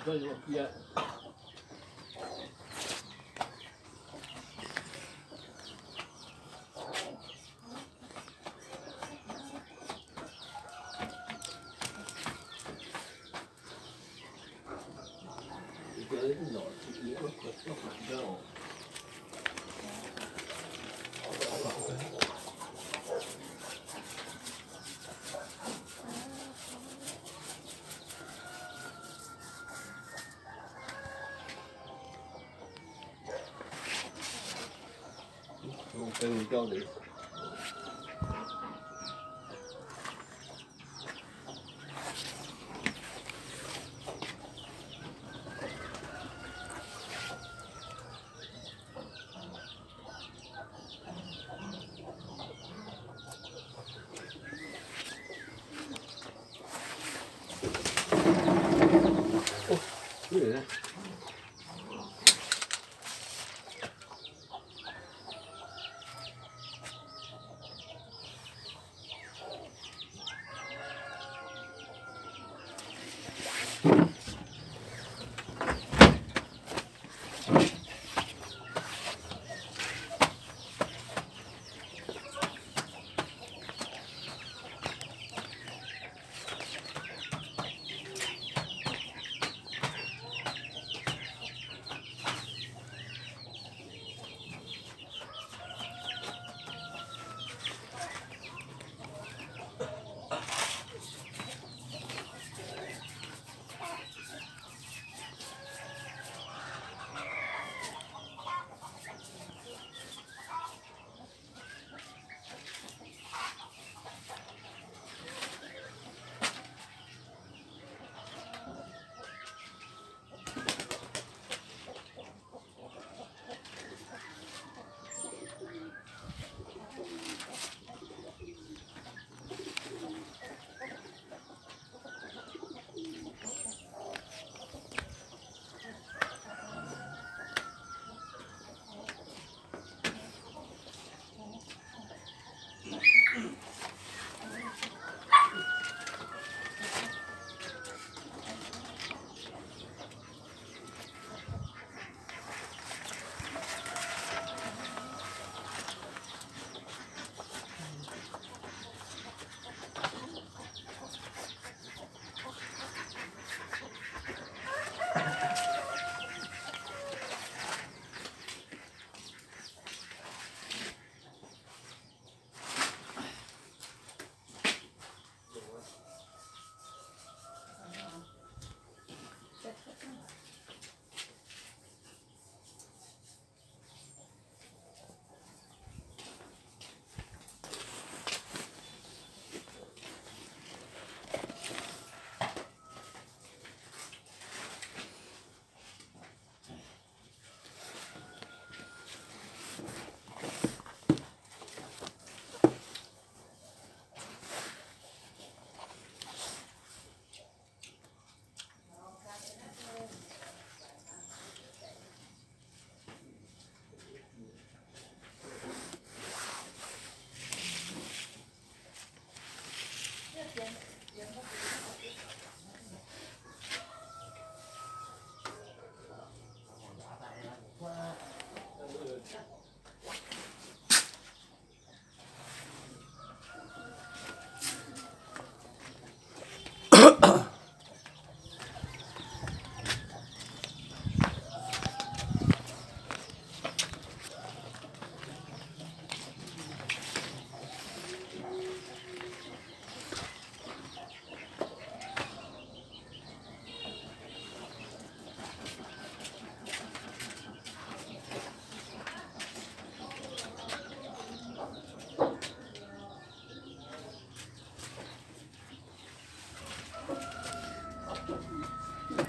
Zorqv yietc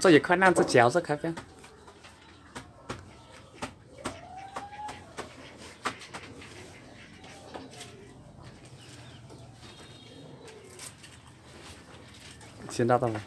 kuaaiv naaiv zorqv jaux zorqv kaaix fiangv. Siex ndau daaih.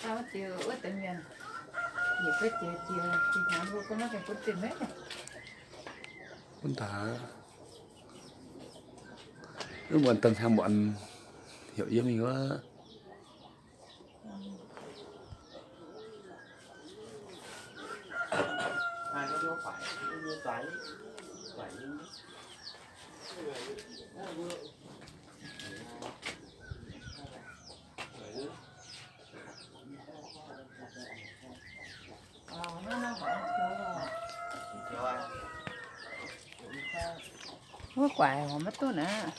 Tau ziux wuov deix mienh, yietc zungv ziux ziux, zinh hnaangx mbuo gunv maiv gaengh bun zinh maiv. Bun daaih, wuov muonz daaih hnyangx muonz heuc yie mingh wuov. Wuov guaix horpc maiv duqv naaiv.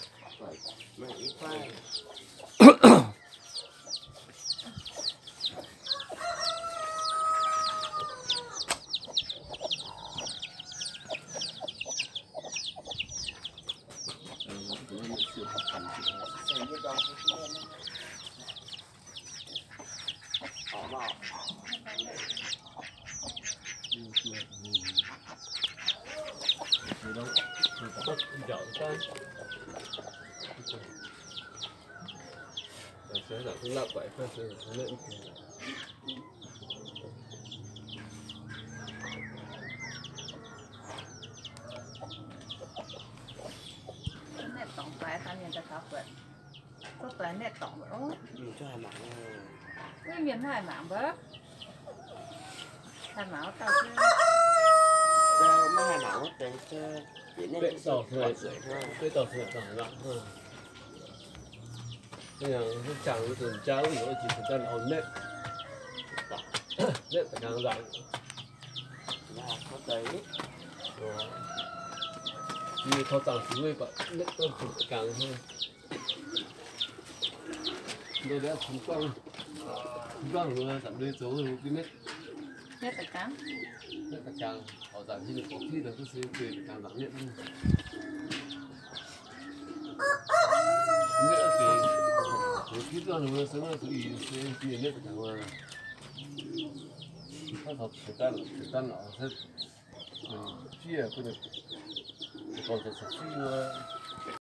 Mienh maiv haih mangc mbuo. Haih mangc wuov dauh se, maiv haih mangc wuov deix se, bieqc dauh se, bieqc dauh se, jangx jiex daaih naaiv, naetv da'nqaang nzangc. Yie taux zaangc sux mv baac naetv da'nqaang hnangv. Ndoh liuz cun guangv, cun guangv hlo, zanc ndoh zoux hlo ga'naetv. Naetv da'nqaang, horpc zanc yie ninh gorngv tiqv daaih duqv se guei da'nqaang nzangc naetv. Naetv deix, zoux tiqv guangv hlo se naaiv zoux ih se naetv da'nqaang wuov. Hnangv taux ceix daaih, ceix daaih lorqc se, fiev bun ninh gorngv zoux caux fiev wuov.